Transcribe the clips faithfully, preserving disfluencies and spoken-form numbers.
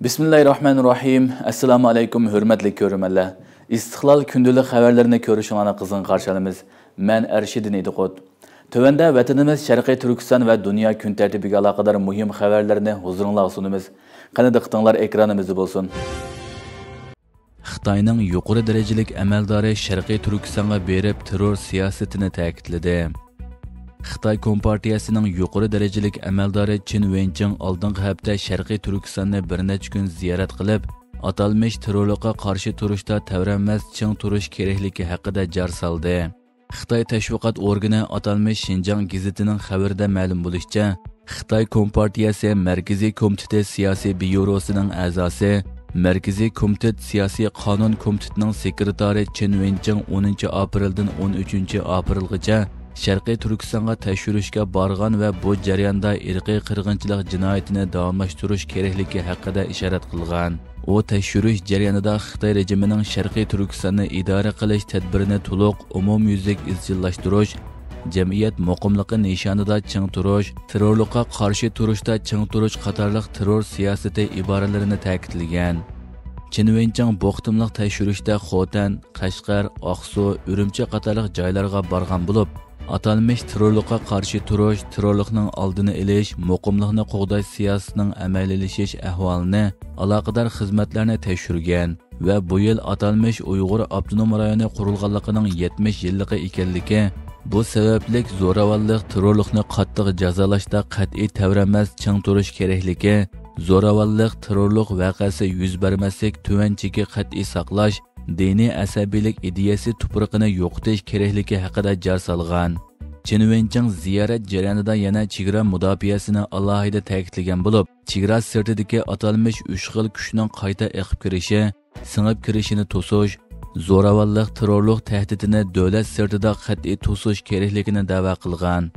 بىسمىللاھىررەھمانىررەھىم. ئەسسالامۇ ئەلەيكۇم، ھۆرمەتلىك كۆرۈرمەنلەر. ئىستىقلال كۈندىلىك خەۋەرلىرىنى كۆرۈشۈڭلارنى قىزغىن قارشى ئالىمىز. مەن ئەرشىدىن ئىدىقۇت. تۆۋەندە ۋەتىنىمىز شەرقىي تۈركىستان ۋە دۇنيا كۈن تەرتىپىگە ئالاقىدار مۇھىم خەۋەرلەرنى ھۇزۇرۇڭلارغا سۇنىمىز. قېنى دىققىتىڭلار ئېكرانىمىزدا بولسۇن. خىتاينىڭ يۇقىرى دەرىجىلىك ئەمەلدارى شەرقىي تۈركىستانغا بېرىپ تېررور سىياسىتىنى تەكىتلىدى. خىتاي كومپارتىيەسىنىڭ يۇقىرى دەرىجىلىك ئەمەلدارى چېن ۋېنچىڭ ئالدىنقى ھەپتە شەرقىي تۈركىستاننى بىر نەچچە كۈن زىيارەت قىلىپ، ئاتالمىش تېررورلۇققا قارشى تۇرۇشتا تەۋرەنمەس چىڭ تۇرۇش كېرەكلىكى ھەققىدە جار سالدى. خىتاي تەشۋىقات ئورگىنى ئاتالمىش شىنجاڭ گېزىتىنىڭ خەۋىرىدە مەلۇم بولۇشىچە، خىتاي كومپارتىيەسى مەركىزىي كومىتېتى سىياسىي بيۇروسىنىڭ ئەزاسى، مەركىزىي كومىتېت سىياسىي قانۇن كومىتېتىنىڭ سېكرېتارى چېن ۋېنچىڭ ئونىنچى ئاپرېلدىن ئون ئۈچىنچى ئاپرېلغىچە شەرقىي تۈركىستانغا تەكشۈرۈشكە بارغان ۋە بۇ جەرياندا ئىرقىي قىرغىنچىلىق جىنايىتىنى داۋاملاشتۇرۇش كېرەكلىكى ھەققىدە ئىشارەت قىلغان. ئۇ تەكشۈرۈش جەريانىدا خىتاي رېجىمىنىڭ شەرقىي تۈركىستاننى ئىدارە قىلىش تەدبىرىنى تولۇق ئومۇميۈزلۈك ئىزچىللاشتۇرۇش، جەمئىيەت مۇقىملىقى نىشانىدا چىڭ تۇرۇش، تېررورلۇققا قارشى تۇرۇشتا چىڭ تۇرۇش قاتارلىق تېررور سىياسىتى ئىبارىلىرىنى تەكىتلىگەن. چېن ۋېنچىڭ بۇ قېتىملىق تەكشۈرۈشتە خوتەن، قەشقەر، ئاقسۇ، ئۈرۈمچى قاتارلىق جايلارغا بارغان بولۇپ، ئاتالمىش تېررورلۇققا قارشى تۇرۇش، تېررورلۇقنىڭ ئالدىنى ئېلىش، مۇقىملىقنى قوغداش سىياسىتىنىڭ ئەمەلىيلىشىش ئەھۋالىنى، ئالاقىدار خىزمەتلەرنى تەكشۈرگەن ۋە بۇ يىل ئاتالمىش ئۇيغۇر ئاپتونوم رايونى قۇرۇلغانلىقىنىڭ يەتمىش يىللىقى ئىكەنلىكى، بۇ سەۋەبلىك زوراۋانلىق، تېررورلۇقنى قاتتىق جازالاشتا قەتئىي تەۋرەنمەس چىڭ تۇرۇش كېرەكلىكى، زوراۋانلىق، تېررورلۇق ۋەقەسى يۈز بەرمەسلىك تۆۋەن چېكى قەتئىي ساقلاش، دىنىي ئەسەبىيلىك ئىدىيەسى تۇپرىقىنى يوقىتىش كېرەكلىكى ھەققىدە جار سالغان. چېن ۋېنچىڭ زىيارەت جەريانىدا يەنە چېگرا مۇداپىئەسىنى ئالاھىدە تەكىتلىگەن بولۇپ، چېگرا سىرتىدىكى ئاتالمىش ئۈچ خىل كۈچنىڭ قايتا ئېقىپ كىرىشى، سىڭىپ كىرىشىنى توسۇش، زوراۋانلىق، تېررورلۇق تەھدىتىنى دۆلەت سىرتىدا قەتئىي توسۇش كېرەكلىكىنى دەۋا قىلغان.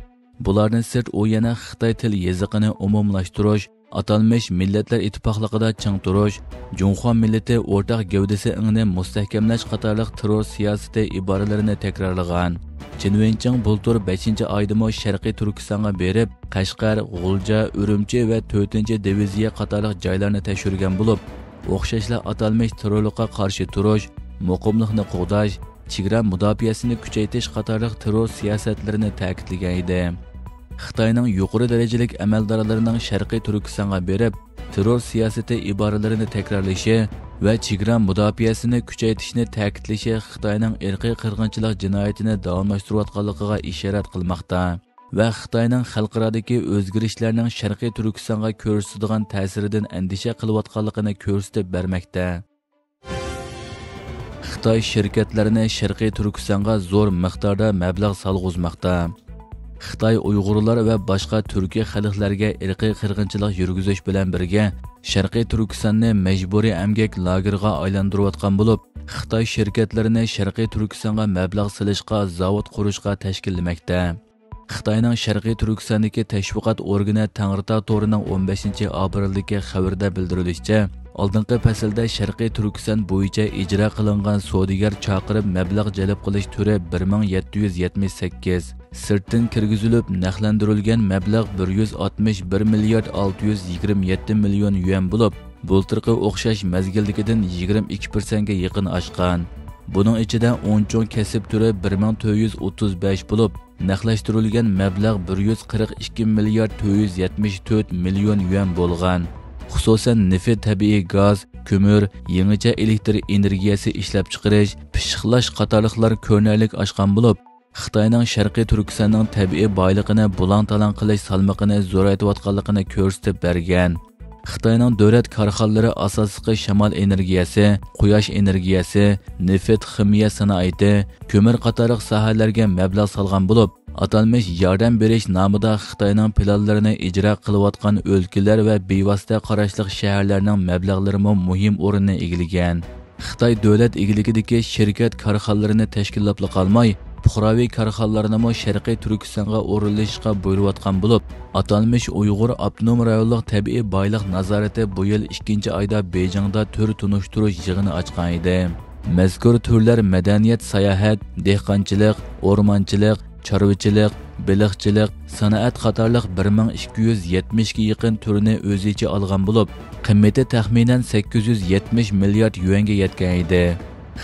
بۇلاردىن سىرت ئۇ يەنە خىتاي تىل يېزىقىنى ئومۇملاشتۇرۇش، ئاتالمىش مىللەتلەر ئىتتىپاقلىقىدا چىڭ تۇرۇش، جۇڭخۇا مىللىتى ئورتاق گەۋدىسى ئېڭىنى مۇستەھكەملەش قاتارلىق تېررور سىياسىتى ئىبارىلىرىنى تەكرارلىغان. چېن ۋېنچىڭ بۇلتۇر بەشىنچى ئايدىمۇ شەرقىي تۈركىستانغا بېرىپ، قەشقەر، غۇلجا، ئۈرۈمچى ۋە تۆتىنچى دىۋىزىيە قاتارلىق جايلارنى تەكشۈرگەن بولۇپ، ئوخشاشلا ئاتالمىش تېررورلۇققا قارشى تۇرۇش، مۇقىملىقنى قوغداش، چېگرا مۇداپىئەسىنى كۈچەيتىش قاتارلىق تېررور سىياسەتلىرىنى تەكىتلىگەن ئىدى. خىتاينىڭ يۇقىرى دەرىجىلىك ئەمەلدارلىرىنىڭ شەرقىي تۈركىستانغا بېرىپ، تېررور سىياسىتى ئىبارىلىرىنى تەكرارلىشى ۋە چېگرا مۇداپىئەسىنى كۈچەيتىشنى تەكىتلىشى خىتاينىڭ ئىرقىي قىرغىنچىلىق جىنايىتىنى داۋاملاشتۇرۇۋاتقانلىقىغا ئىشارەت قىلماقتا ۋە خىتاينىڭ خەلقئارادىكى ئۆزگىرىشلەرنىڭ شەرقىي تۈركىستانغا كۆرسىتىدىغان تەسىرىدىن ئەندىشە قىلىۋاتقانلىقىنى كۆرسىتىپ بەرمەكتە. خىتاي شىركەتلىرىنى شەرقىي تۈركىستانغا زور مىقداردا مەبلەغ سالغۇزماقتا. خىتاي ئۇيغۇرلار ۋە باشقا تۈركىي خەلقلەرگە ئىرقىي قىرغىنچىلىق يۈرگۈزۈش بىلەن بىرگە، شەرقىي تۈركىستاننى مەجبۇرىي ئەمگەك لاگېرىغا ئايلاندۇرۇۋاتقان بولۇپ، خىتاي شىركەتلىرىنى شەرقىي تۈركىستانغا مەبلەغ سېلىشقا، زاۋۇت قۇرۇشقا تەشكىللىمەكتە. خىتاينىڭ شەرقىي تۈركىستاندىكى تەشۋىقات ئورگىنى تەڭرىتاغ تورىنىڭ ئون بەشىنچى ئاپرېلدىكى خەۋىرىدە بىلدۈرۈلۈشىچە، ئالدىنقى پەسىلدە شەرقىي تۈركىستان بويىچە ئىجرا قىلىنغان سودىگەر چاقىرىپ مەبلەغ جەلپ قىلىش تۈرى بىر مىڭ يەتتە يۈز يەتمىش سەككىز، سىرتتىن كىرگۈزۈلۈپ نەقلەندۈرۈلگەن مەبلەغ بىر يۈز ئاتمىش بىر مىليارد ئالتە يۈز يىگىرمە يەتتە مىليون يۈەن بولۇپ، بۇلتۇرقى ئوخشاش مەزگىلدىكىدىن يىگىرمە ئىككى پىرسەنتكە يېقىن ئاشقان. بۇنىڭ ئىچىدە ئون چوڭ كەسىپ تۈرى بىر مىڭ تۆت يۈز ئوتتۇز بەش بولۇپ، نەقلەشتۈرۈلگەن مەبلەغ بىر يۈز قىرىق ئىككى مىليارد تۆت يۈز يەتمىش تۆت مىليون يۈەن بولغان. خۇسۇسەن، نېفىت، تەبىئىي گاز، كۆمۈر، يېڭىچە ئېلېكتر ئېنېرگىيەسى ئىشلەپچىقىرىش، پىششىقلاش قاتارلىقلار كۆرۈنەرلىك ئاشقان بولۇپ، خىتاينىڭ شەرقىي تۈركىستاننىڭ تەبىئىي بايلىقىنى بۇلاڭ-تالاڭ قىلىش سالمىقىنى زورايتىۋاتقانلىقىنى كۆرسىتىپ بەرگەن. خىتاينىڭ دۆلەت كارخانىلىرى ئاساسلىقى شامال ئېنېرگىيەسى، قۇياش ئېنېرگىيەسى، نېفىت، خىمىيە سانائىتى، كۆمۈر قاتارلىق ساھەلەرگە مەبلەغ سالغان بولۇپ، ئاتالمىش ياردەم بېرىش نامىدا خىتاينىڭ پىلانلىرىنى ئىجرا قىلىۋاتقان ئۆلكىلەر ۋە بىۋاسىتە قاراشلىق شەھەرلەرنىڭ مەبلەغلىرىمۇ مۇھىم ئورۇننى ئىگىلىگەن. خىتاي دۆلەت ئىگىلىكىدىكى شىركەت كارخانىلىرىنى تەشكىللاپلا قالماي، پۇقراۋى كارخانىلارنىمۇ شەرقىي تۈركىستانغا ئورۇنلىشىشقا بۇيرۇۋاتقان بولۇپ، ئاتالمىش ئۇيغۇر ئاپتونوم رايونلۇق تەبىئىي بايلىق نازارىتى بۇ يىل ئىككىنچى ئايدا بېيجىڭدا تۈر تونۇشتۇرۇش يىغىنى ئاچقان ئىدى. مەزكۇر تۈرلەر مەدەنىيەت، ساياھەت، دېھقانچىلىق، ئورمانچىلىق، چارۋىچىلىق، بېلىقچىلىق، سانائەت قاتارلىق بىر مىڭ ئىككى يۈز يەتمىشكە يېقىن تۈرنى ئۆز ئىچىگە ئالغان بولۇپ، قىممىتى تەخمىنەن سەككىز يۈز يەتمىش مىليارد يۈەنگە يەتكەن ئىدى.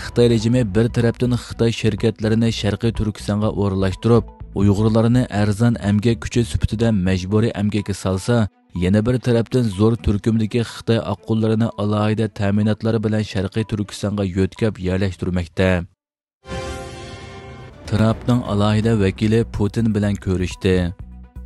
خىتاي رېجىمى بىر تەرەپتىن خىتاي شىركەتلىرىنى شەرقىي تۈركىستانغا ئورۇنلاشتۇرۇپ، ئۇيغۇرلارنى ئەرزان ئەمگەك كۈچى سۈپىتىدە مەجبۇرىي ئەمگەككە سالسا، يەنە بىر تەرەپتىن زور تۈركۈمدىكى خىتاي ئاققۇنلىرىنى ئالاھىدە تەمىناتلار بىلەن شەرقىي تۈركىستانغا يۆتكەپ يەرلەشتۈرمەكتە. ترامپنىڭ ئالاھىدە ۋەكىلى پۇتىن بىلەن كۆرۈشتى.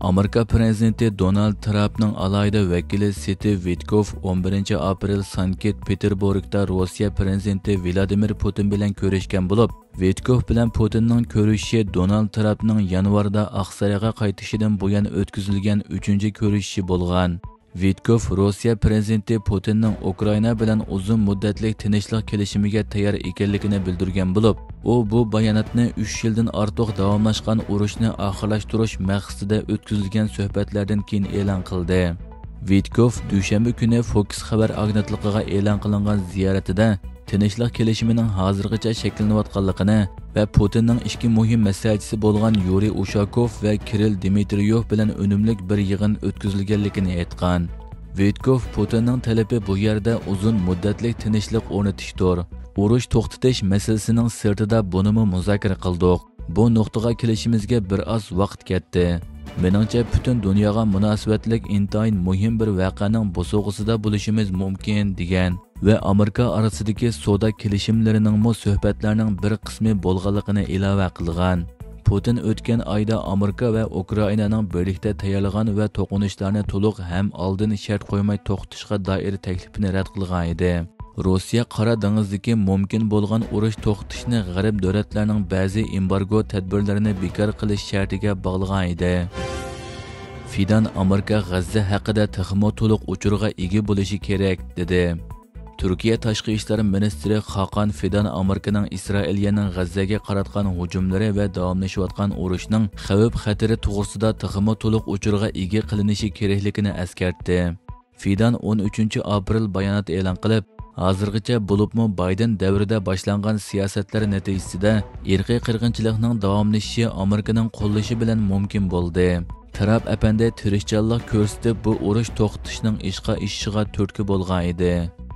ئامېرىكا پىرېزىدېنتى دونالد ترامپنىڭ ئالاھىدە ۋەكىلى ستىۋ ۋىتكوف ئون بىرىنچى ئاپرېل سانكت پېتېربۇرگدا روسىيە پىرېزىدېنتى ۋلادىمىر پۇتىن بىلەن كۆرۈشكەن بولۇپ، ۋىتكوف بىلەن پۇتىننىڭ كۆرۈشۈشى دونالد ترامپنىڭ يانۋاردا ئاقسارايغا قايتىشىدىن بۇيان ئۆتكۈزۈلگەن ئۈچىنچى كۆرۈشۈشى بولغان. ۋىتكوف روسىيە پىرېزىدېنتى پۇتىننىڭ ئۇكرائىنا بىلەن ئۇزۇن مۇددەتلىك تىنچلىق كېلىشىمىگە تەييار ئىكەنلىكىنى بىلدۈرگەن بولۇپ، ئۇ بۇ باياناتنى ئۈچ يىلدىن ئارتۇق داۋاملاشقان ئۇرۇشنى ئاخىرلاشتۇرۇش مەقسىتىدە ئۆتكۈزۈلگەن سۆھبەتلەردىن كېيىن ئېلان قىلدى. ۋىتكوف دۈشەنبە كۈنى فوكس خەۋەر ئاگېنتلىقىغا ئېلان قىلىنغان زىيارىتىدە تىنچلىق كېلىشىمىنىڭ ھازىرغىچە شەكىللىنىۋاتقانلىقىنى ۋە پۇتىننىڭ ئىككى مۇھىم مەسلىھەتچىسى بولغان يۇرىي ئۇشاكوف ۋە كىرىل دىمىترىيوف بىلەن ئۈنۈملۈك بىر يىغىن ئۆتكۈزۈلگەنلىكىنى ئېيتقان. ۋىتكوف پۇتىننىڭ تەلىپى بۇ يەردە ئۇزۇن مۇددەتلىك تىنچلىق ئورنىتىشتۇر. ئۇرۇش توختىتىش مەسىلىسىنىڭ سىرتىدا بۇنىمۇ مۇزاكىرە قىلدۇق. بۇ نۇقتىغا كېلىشىمىزگە بىر ئاز ۋاقىت كەتتى. مېنىڭچە، پۈتۈن دۇنياغا مۇناسىۋەتلىك ئىنتايىن مۇھىم بىر ۋەقەنىڭ بوسۇغىسىدا بولۇشىمىز مۇمكىن، دېگەن ۋە ئامېرىكا ئارىسىدىكى سودا كېلىشىملىرىنىڭمۇ سۆھبەتلەرنىڭ بىر قىسمى بولغانلىقىنى ئىلاۋە قىلغان. پۇتىن ئۆتكەن ئايدا ئامېرىكا ۋە ئۇكرائىنانىڭ بىرلىكتە تەييارلىغان ۋە توقۇنۇشلارنى تولۇق ھەم ئالدىن شەرت قويماي توختىتىشقا دائىر تەكلىپىنى رەت قىلغان ئىدى. روسىيە قارا دېڭىزدىكى مۇمكىن بولغان ئۇرۇش توختىتىشنى غەرب دۆلەتلەرنىڭ بەزى ئېمبارگو تەدبىرلىرىنى بىكار قىلىش شەرتىگە باغلىغان ئىدى. فىدان ئامېرىكا غەززە ھەققىدە تېخىمۇ تولۇق ئۇچۇرغا ئىگە بولۇشى كېرەك، دېدى. تۈركىيە تاشقى ئىشلار مىنىستىرى خاقان فىدان ئامېرىكىنىڭ ئىسرائىلىيەنىڭ غەززەگە قاراتقان ھۇجۇملىرى ۋە داۋاملىشىۋاتقان ئۇرۇشنىڭ خەۋپ-خەتىرى توغرىسىدا تېخىمۇ تولۇق ئۇچۇرغا ئىگە قىلىنىشى كېرەكلىكىنى ئەسكەرتتى. فىدان ئون ئۈچىنچى ئاپرېل بايانات ئېلان قىلىپ، ھازىرغىچە، بولۇپمۇ بايدېن دەۋرىدە باشلانغان سىياسەتلەر نەتىجىسىدە ئىرقىي قىرغىنچىلىقنىڭ داۋاملىشىشى ئامېرىكىنىڭ قوللىشى بىلەن مۇمكىن بولدى. ترامپ ئەپەندى تىرىشچانلىق كۆرسىتىپ، بۇ ئۇرۇش توختىتىشنىڭ ئىشقا ئېشىشىغا تۈرتكە بولغان ئىدى.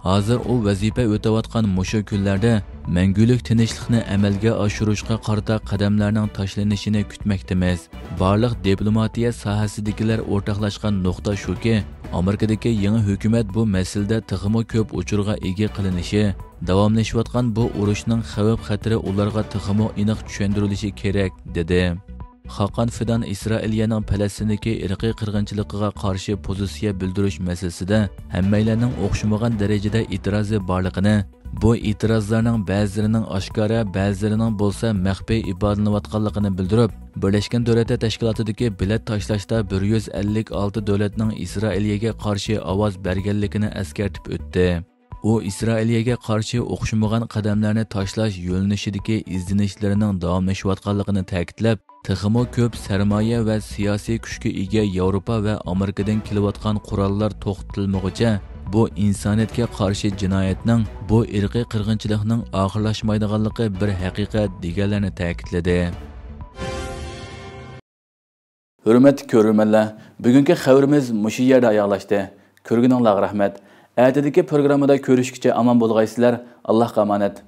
ھازىر ئۇ ۋەزىپە ئۆتەۋاتقان مۇشۇ كۈنلەردە مەڭگۈلۈك تىنچلىقنى ئەمەلگە ئاشۇرۇشقا قارىتا قەدەملەرنىڭ تاشلىنىشىنى كۈتمەكتىمىز. بارلىق دىپلوماتىيە ساھەسىدىكىلەر ئورتاقلاشقان نۇقتا شۇكى، ئامېرىكىدىكى يېڭى ھۆكۈمەت بۇ مەسىلىدە تېخىمۇ كۆپ ئۇچۇرغا ئىگە قىلىنىشى، داۋاملىشىۋاتقان بۇ ئۇرۇشنىڭ خەۋپ-خەتىرى ئۇلارغا تېخىمۇ ئېنىق چۈشەندۈرۈلۈشى كېرەك، دېدى. خاقان فىدان ئىسرائىلىيەنىڭ پەلەستىندىكى ئىرقىي قىرغىنچىلىقىغا قارشى پوزىتسىيە بىلدۈرۈش مەسىلىسىدە ھەممەيلەننىڭ ئوخشىمىغان دەرىجىدە ئېتىرازى بارلىقىنى، بۇ ئېتىرازلارنىڭ بەزىلىرىنىڭ ئاشكارا، بەزىلىرىنىڭ بولسا مەخپىي ئىپادىلىنىۋاتقانلىقىنى بىلدۈرۈپ، بىرلەشكەن دۆلەتلەر تەشكىلاتىدىكى بېلەت تاشلاشتا بىر يۈز ئەللىك ئالتە دۆلەتنىڭ ئىسرائىلىيەگە قارشى ئاۋاز بەرگەنلىكىنى ئەسكەرتىپ ئۆتتى. ئۇ ئىسرائىلىيەگە قارشى ئوخشىمىغان قەدەملەرنى تاشلاش يۆنىلىشىدىكى ئىزدىنىشلىرىنىڭ داۋاملىشىۋاتقانلىقىنى تەكىتلەپ، تېخىمۇ كۆپ سەرمايە ۋە سىياسىي كۈچكە ئىگە ياۋروپا ۋە ئامېرىكىدىن كېلىۋاتقان قوراللار توختىتىلمىغۇچە، بۇ ئىنسانىيەتكە قارشى جىنايەتنىڭ، بۇ ئىرقىي قىرغىنچىلىقنىڭ ئاخىرلاشمايدىغانلىقى بىر ھەقىقەت، دېگەنلەرنى تەكىتلىدى. ھۆرمەتلىك كۆرۈرمەنلەر، بۈگۈنكى خەۋىرىمىز مۇشۇ يەردە ئاياغلاشتى. كۆرگىنىڭلارغا رەھمەت. ئەتىدىكى پروگراممىدا كۆرۈشكىچە ئامان بولغايسىلەر. ئاللاھقا ئامانەت.